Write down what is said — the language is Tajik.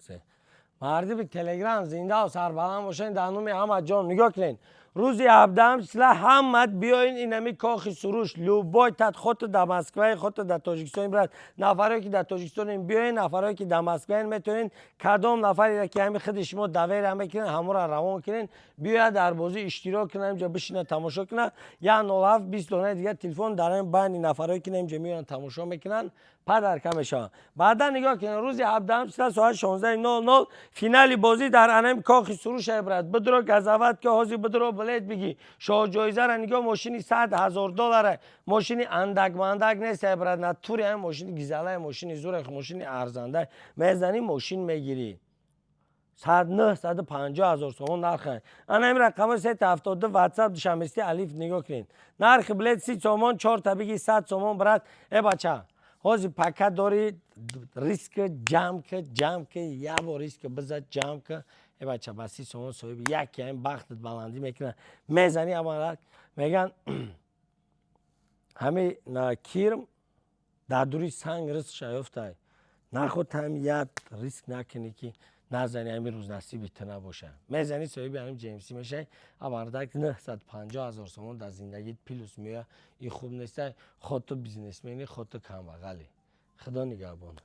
Се. Мардими Телеграм зиндаву сарбаланд бошед. Дар номи ҳама ҷон, нигоҳ кунед, рӯзи 17 числа ҳамат биёин инами Кохи Суруш. Любой тат, хоту дар Москваи, хоту дар Тоҷикистон, брат. Нафарое ки дар Тоҷикистонем, биёин, нафарое ки дар Москваен, метавонед кадом нафареро ки ҳами худи шумо доверия мекунед, ҳамонро равон кунед, биёяд, дар бозӣ иштирок кунад, инҷа бишина, тамошо кунад. 107 20 донаи дигар телефон дар ин байни нафарое ки инҷа меоянд, тамошо мекунанд, подарка мешаванд. Баъдан нигоҳ кунед, рӯзи 17 числа соати 16:00 финали бозӣ дар анами Кохи Суруш, брат. Бидро, газават ки ҳозир бидро, билет бигӣ. Шоҳҷоизара нигоҳ, мошини 100 000 доллара, мошини андак-мандак нест, брат. Натури ҳам мошини гизалай, мошини зура, мошини арзанда. Мезанӣ, мошин мегирӣ. 950 000 сомон нарха. Ана ин рақами 372, Ватсап, Душанбести Алиф. Нигоҳ кунед, нархи билет 30 сомон, чорта биги, 100 сомон, брат. Э бача, ҳозир пака дори, риск ҷамъ ка, ҷамъ ка, як бор риск биза, ҷамъ ка. Э бача, ба 30 сомон соҳиби яке ҳам бахтат баландӣ мекунад. Мезанӣ, амалак меган, ҳами кирм дар дури санг ризқша ёфтай. Наход ҳами як риск накунӣ ки назани, ҳами рӯз насиби ту набоша. Мезанӣ, соҳиби ҳамин ҷемси мешавӣ. Амардак 950 000 сомон дар зиндагит плюс меояд. И хуб нестай? Хоту бизнесмени, хоту камбағале. Худо нигаҳбонат.